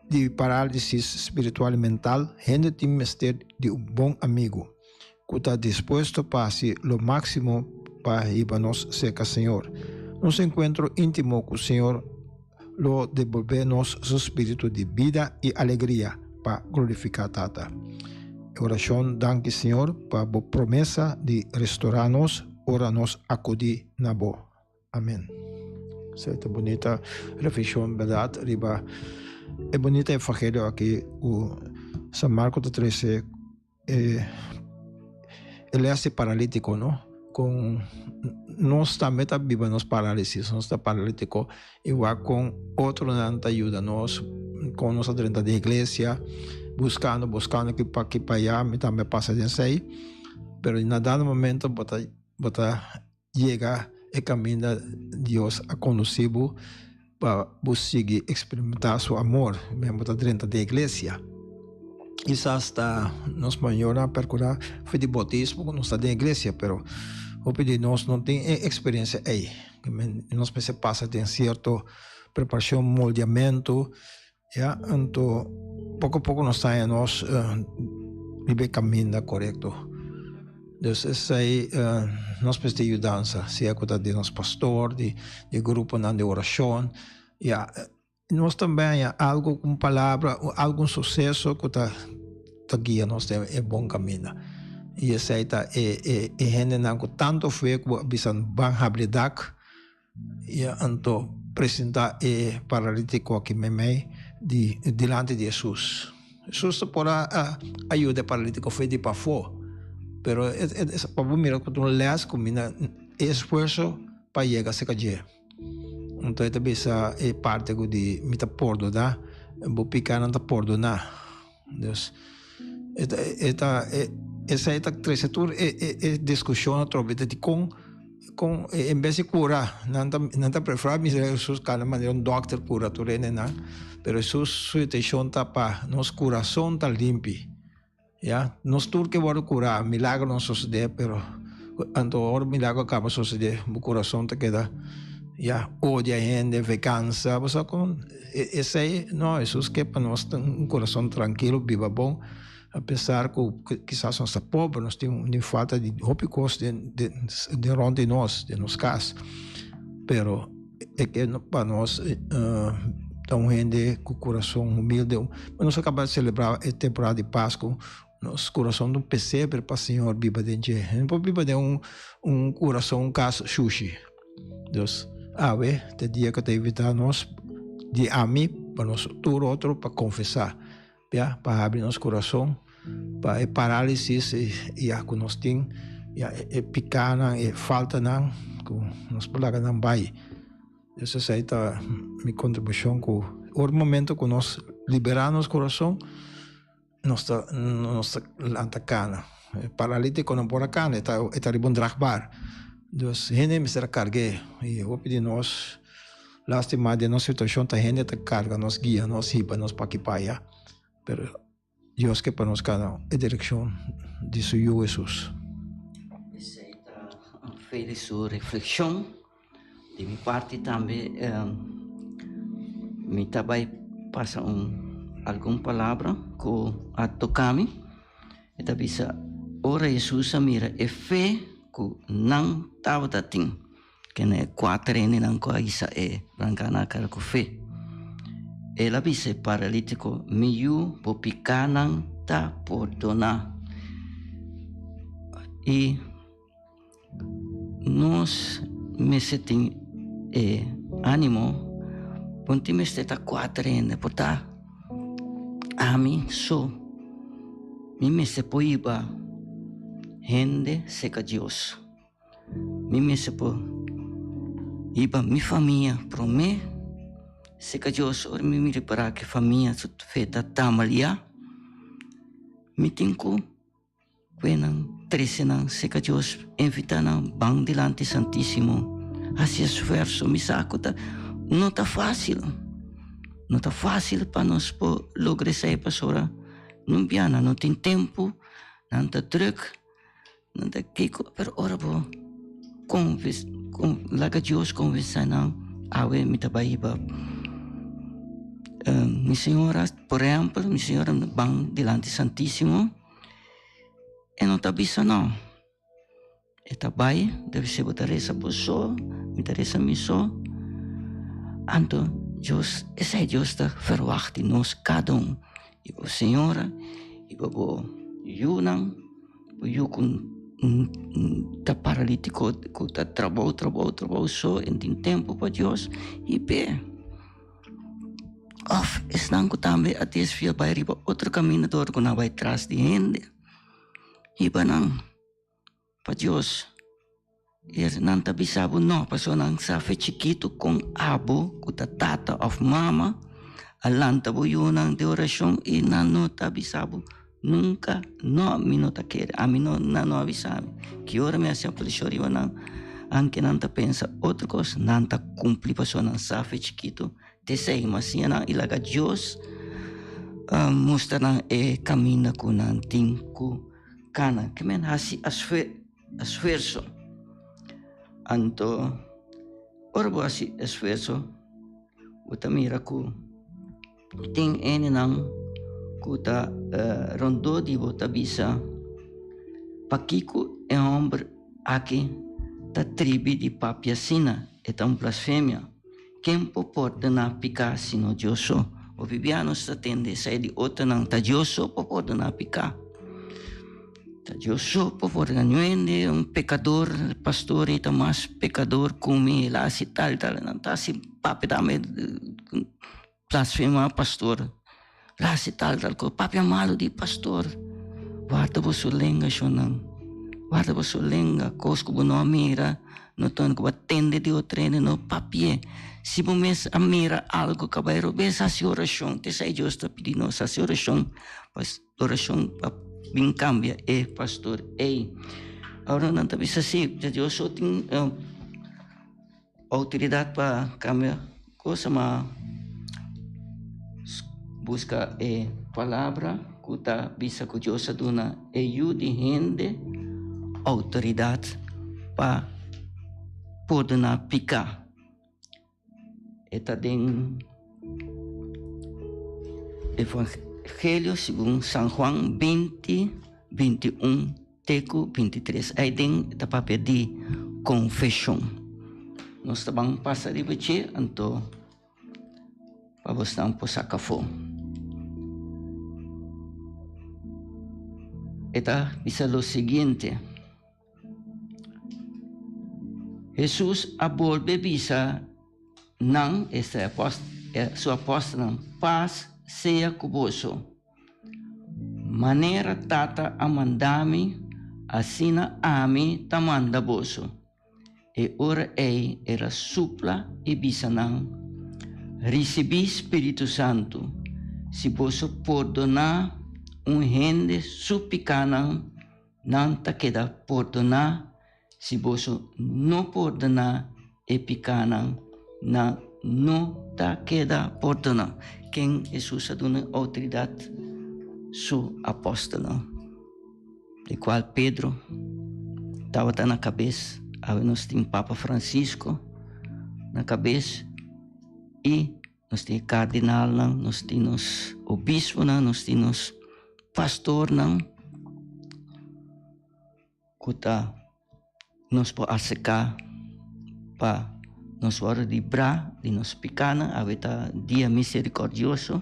di parálisis spiritual i mental, hende tin mester di un bon amigu ku ta dispuesto pa hasi lo máksimo pa hiba nos serka Señor. Nos enkuentro íntimo ku Señor lo debolbé nos su spiritu di bida i alegria pa glorifiká Tata. E orashon Danki Señor pa bo promesa di restorá nos ora nos akudí na bo. Amen. Esei ta bunita reflekshon bèrdat riba e bunita evangelio aki ku San Marko ta trese e e lès di paralítiko no kon nos tambe ta biba nos parálisis nos ta paralítiko i wak kon otronan ta yuda nos kon nos a drenta den iglesia buskando buskando ki pa aki pa aya mi tambe a pasa den esei pero na dado momento bo ta bo ta Yega e kaminda Dios a kondusí bo pa bo sigui eksperimentá su amor. Men bo ta drenta den iglesia. Kisas ta nos mayornan a perkurá for di boutismo ku nos ta den iglesia, pero hopi di nos no tin e eksperensia ei. Nos mester pasa den sierto preparashon, moldeamentu, ya, anto poko poko nos ta haña nos riba e kaminda korekto. Dus esei nos mester yudansa, sea ku ta di nos pastor, di gruponan di orashon, ya. Nos tambe haña algu, un palabra, algun suseso ku ta ta guia nos den e bon kaminda. I esei ta e e e hendenan ku tantu fe ku a bisa ban habri dak, I anto presentá e paralítiko aki meimei di dilanti di Hesus. Hesus ta por a yuda e paralítiko for di pafó, pero pa bo mira ku ta un lès ku mina e esfuerso pa yega serka dje. Anto e ta bisa e parti ku di mi ta pordoná, bo pikánan ta pordoná. Dus e ta e ta esei ta trese tur e e e diskushon atrobe ta dikon kon en bes di kura nan ta nan ta preferá mira Hesus kana manera un dòkter kura tur hendenan pero Hesus su intenshon ta pa nos kurason ta limpi ya nos tur ke wòrdu kurá milagro no sosodé pero anto ora milagro a kaba sosodé bo kurason ta keda ya odia hende vegansa bo sa kon. Esei no, Hesus ke pa nos tin un kurason trankilo, biba bon, apesar ku kisas nos ta pober, nos tin falta di hopi kos den rònt di nos, den nos kas, pero e ke pa nos ta un hende ku kurason humilde. Nos a kaba di selebrá e temporada di Pasku, nos kurason ta un pesebre pa Señor biba den dje. No por biba den un kurason, un kas shushi. Dus awe ta e dia ku ta invitá nos di ami pa nos tur otro pa konfesá, ya, pa habri nos kurason pa e parálisis ya ku nos tin, ya e pikánan, e faltanan ku nos por laga nan bai. Dus esei ta mi kontribushon ku ora momento ku nos liberá nos kurason, Nos ta nos ta lanta kana. E paralítiko no por a kana, e ta e ta riba un dragbar. Dus hende mester a karg'é. I hopi di nos Lástima den nos situashon ta hende ta karga nos, guia nos, hiba nos pa aki pa aya. Pero Dios ke pa nos kana e direkshon di su Yu Hesus. Esei ta fe di su reflekshon. Di mi parti tambe mi ta bai pasa un algun palabra ku a toka mi. E ta bisa, Ora Hesus a mira e fe ku nan tabata tin, kende e kuater hendenan ku a hisa e branka na kara ku fe, el a bisa e paralítiko, Mi yu, bo pikánan ta pordoná. I nos mester tin e ánimo, bo no tin mester ta kuater hende, por ta ami so. Mi mester por hiba hende serka Dios. Mi mester por hiba mi famia promé serka Dios. Ora mi ripará ku e famia su fe ta tambaliá, mi tin ku Kue nan, trese nan serka Dios, invitá nan ban dilanti Santísimo, hasi esfuerso. Mi sa ku ta no ta fásil, no ta fásil pa nos por logra esei pasobra nun bia nan no tin tempu, nan ta drùk, nan ta kiko, pero ora bo konves laga Dios konvensá nan, awe mi ta bai hiba mi señora, por ehèmpel, mi señora ban dilanti Santísimo. E no ta bisa no. E ta bai, debe ser bo ta resa bo so, mi ta resa mi so. Anto Dios, esei Dios ta verwacht di nos kada un. I bo señora, i bo bo yunan, bo yu ku ta paralítiko, ku ta trabou, trabou, trabou so, e no tin tempu pa Dios, i p'e. Òf esnan ku tambe a desvia bai riba otro kaminda dor ku nan bai tras di hende. Hiba nan pa Dios. I nan ta bisa bo nò, pasobra nan sa fe chikitu kon abo ku ta tata òf mama a lanta bo yunan den orashon i nan no ta bisa bo nunka nò. Mi no ta kere, ami no, nan no a bisa mi. Ki ora mi hasi preshon riba nan, anke nan ta pensa otro kos, nan ta kumpli pasobra nan sa fe chikitu. T'esei mas siña nan i laga Dios mustra nan e kaminda ku nan tin ku kana. Ke men hasi esfuerso. Anto ora bo hasi esfuerso bo ta mira ku tin hendenan ku ta rondó di bo ta bisa, Pakiko e hòmber aki ta tribi di papia asina? E ta un blasfemia. Ken por pordoná piká sino Dios so? Hopi bia nos ta tende esei di otronan, ta Dios so por pordoná piká. Ta Dios so por pordoná. Niun hende, un pekador, pastor ei ta mas pekador ku mi, el a hasi tal tal. Nan ta hasi papia tambe blasfemá pastor. El a hasi tal tal kos, papia malu di pastor. Warda boso lenga, shonnan. Warda boso lenga. Kos ku bo no a mira, no tende ku bo a tende di otro hende, no papi'é. Si bo mes a mira algu ku a bai robes, hasi orashon. Ta esei Dios ta pidi nos, hasi orashon, pa orashon pa bin kambia e pastor ei. Ora nan ta bisa si, Dios so tin Outoridat pa kambia cosa ma buska e palabra ku ta bisa ku Dios a duna e yu di hende outoridat pa pordona piká. E ta den Evangelio segun San Juan 20, 21. Te ku 23 ei den ta papia di konfeshon. Nos ta ban pasa riba dje anto pa bosnan por saka afó. E ta bisa lo siguiente, Hesus a bolbe bisa nan, esta e su apòstelnan, Pas sea ku boso. Manera Tata a manda mi, asina ami ta manda boso. E ora ei el a supla i bisa nan, Risibí spiritu santu. Si boso pordoná un hende su pikánan, nan ta keda pordoná, si boso no pordoná e pikánan, nan. no ta keda pordoná. Ken Hesus a duna outoridat? Su apòstelnan, di kual Pedro tabata na kabes. Awe nos tin Papa Francisco na kabes i nos tin e kardinalnan, nos tin nos obisponan, nos tin nos pastornan ku ta nos por aserká pa nos wòrdu librá di nos pikánan. Awe ta dia miserikòrdioso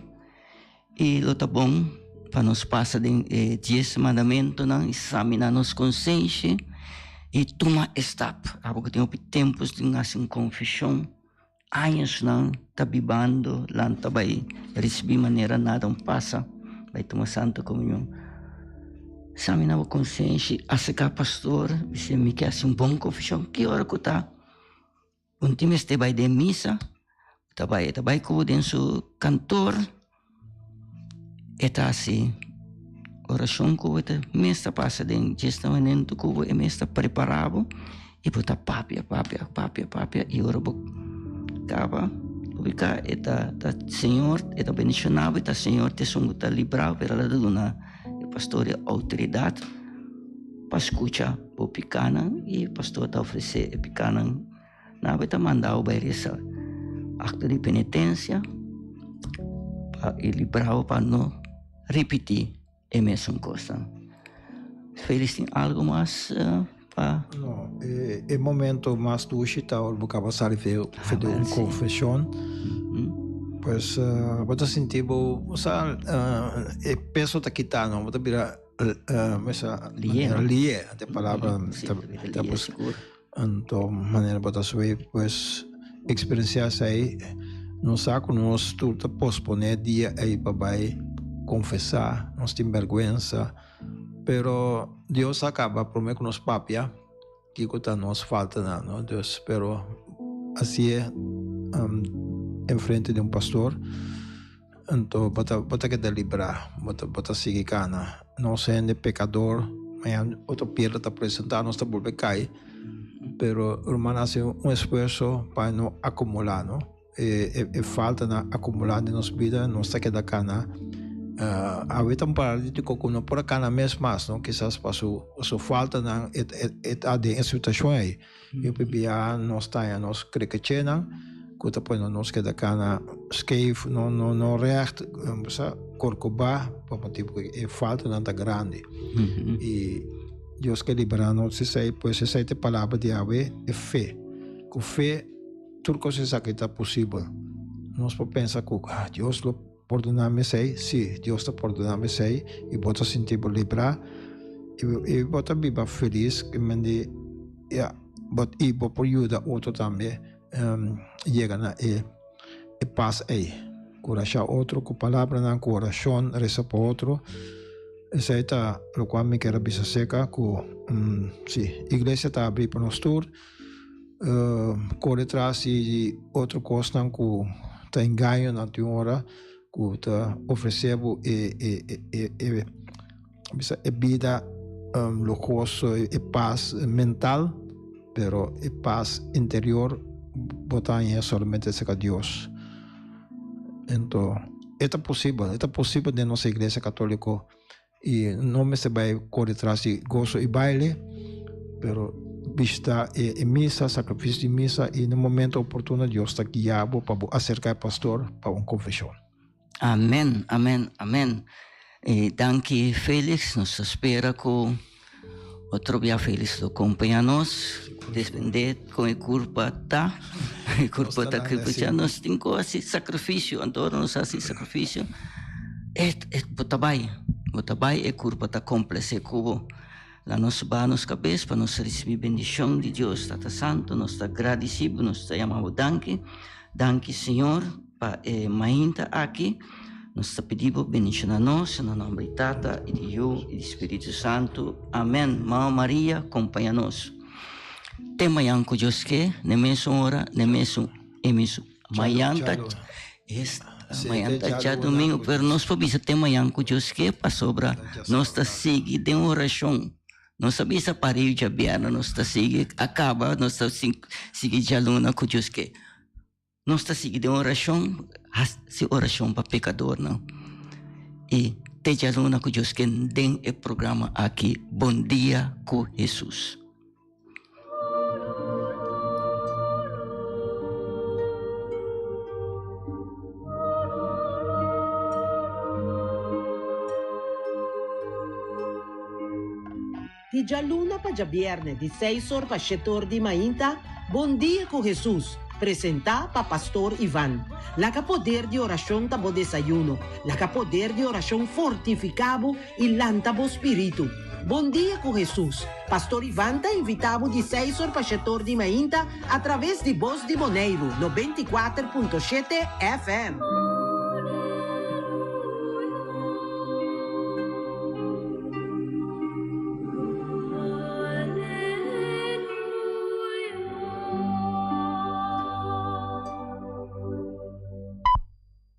i lo ta bon pa nos pasa den e dies mandamentunan i saminá nos konsenshi i tuma e stap. Abo ku tin hopi tempu sin hasi un konfeshon. Añosnan ta bibando lan ta bai ricibi manera nada un pasa bai tuma Santa Comunion. Samina bo consenshi acerca pastor bisa mi ke haci un bon confesion ki ora cu ta un tin mester bai den misa ta bai e ta bai cu bo den su kantoor e ta haci oracion cu bo e ta mes ta pasa den djes momento cu bo e mes ta prepara bo y bo ta papia papia papia papia y ora bo caba ubika e ta ta Señor e ta bendiciona bo e ta Señor ta esun cu ta libra bo pero el a duna e pastor e autoridad pa scucha bo picanan y e pastor ta ofrece e picanan Nan bo ta manda bo bai resa acto di penitencia pa e libra bo pa no ripiti e mesun cosnan. Felix tin algo mas pa. No, e momento mas dushi ta ora bo caba sali for di un confesion. Pues bo ta sinti bo, osea e peso ta kita no, bo ta bira lihe, e palabra ta busca. Anto manera bo ta subi pues experiencia esei, nos sa cu nos tur ta pospone dia ei pa bai confesa, nos tin berguensa, pero Dios a caba prome cu nos papia kico ta nos faltanan, no? Dus pero haci'e enfrente di un pastor, Anto bo ta bo ta keda librá, bo ta bo ta sigui kana. Nos hende pekador, mañana otro piedra ta presentá, nos ta bolbe kai. Pero ruman hasi un esfuerso pa no akumulá, no? E e e faltanan akumulá den nos bida, nos ta keda kana. Awe ta un paralítiko ku no por a kana mes mas, no? Kisas pa su su faltanan e e ta den e situashon ei. Hopi bia nos ta haña nos krekechenan ku ta pone nos keda kana skeef, no no no règt, sa korkobá pa motibu ku e faltanan ta grandi. I Dios ke liberá nos esei, pues esei ta e palabra di Yahweh, e fe. Ku fe tur kos esaki ta posibel. Nos por pensa ku Dios lo pordoná mi esei, sí, Dios ta pordoná mi esei i bo ta sinti bo librá i bo ta biba felis Ya, but i bo por yuda otro tambe yega na e e pas ei. Kurashá otro ku palabranan, ku orashon, resa pa otro. Esei ta lokual mi kier a bisa seka ku si, iglesia ta abrí pa nos tur. Kore tras di otro kosnan ku ta engaño nan tin ora ku ta ofresé bo e e e e. Bisa e bida luhoso, e pas mental, pero e pas interior bo ta haña solamente cerca Dios. Ento e ta posibel, e ta posibel den nos iglesia catolico y no mester bay core tras di goso y baile, pero bishita e misa, sacrificio di misa y na momento oportuno Dios ta guia bo pa bo acerca e pastor pa un confesion. Amen amen amen e danki Felix nos ta spera ku otro bia Felix lo kompaña nos depende kon e kurpa ta e kurpa ta kripicha nos tin ku hasi sakrifisio anto ora nos hasi sakrifisio e bo ta bai bo ta bai e kurpa ta komplese ku bo la nos baha nos kabes pa nos risibi bendishon di Dios Tata Santo nos ta gradisi bo nos ta yama bo danki danki Señor. Pa e mainta aki, nos ta pidi bo bendiciona nos na nomber di Tata y di Yu y di Spiritu Santu. Amen. Mama Maria, compaña nos. Te mañan cu Dios ke, n'e mesun ora, n'e mesun emiso. Mañan ta es mañan ta djadomingo, pero nos por bisa te mañan cu Dios ke, pasobra nos ta sigui den oracion. Nos a bisa pariu djabièrnè, nos ta sigui a caba, nos ta sigui djaluna cu Dios ke. Nos ta sigui den orashon, hasi orashon pa pekadornan. I te djaluna ku Dios ke den e programa aki Bon Dia ku Hesus. Di djaluna pa djabièrnè di seis or pa shete or di mainta, Bon Dia ku Hesus, presentá pa Pastor Ivan. Laga poder di orashon ta bo desayuno, laga poder di orashon fortifiká bo i lanta bo spiritu. Bon Dia ku Hesus, Pastor Ivan ta invitá bo di seis or pa shete or di mainta atraves di Bos di Boneiru 94.7 FM.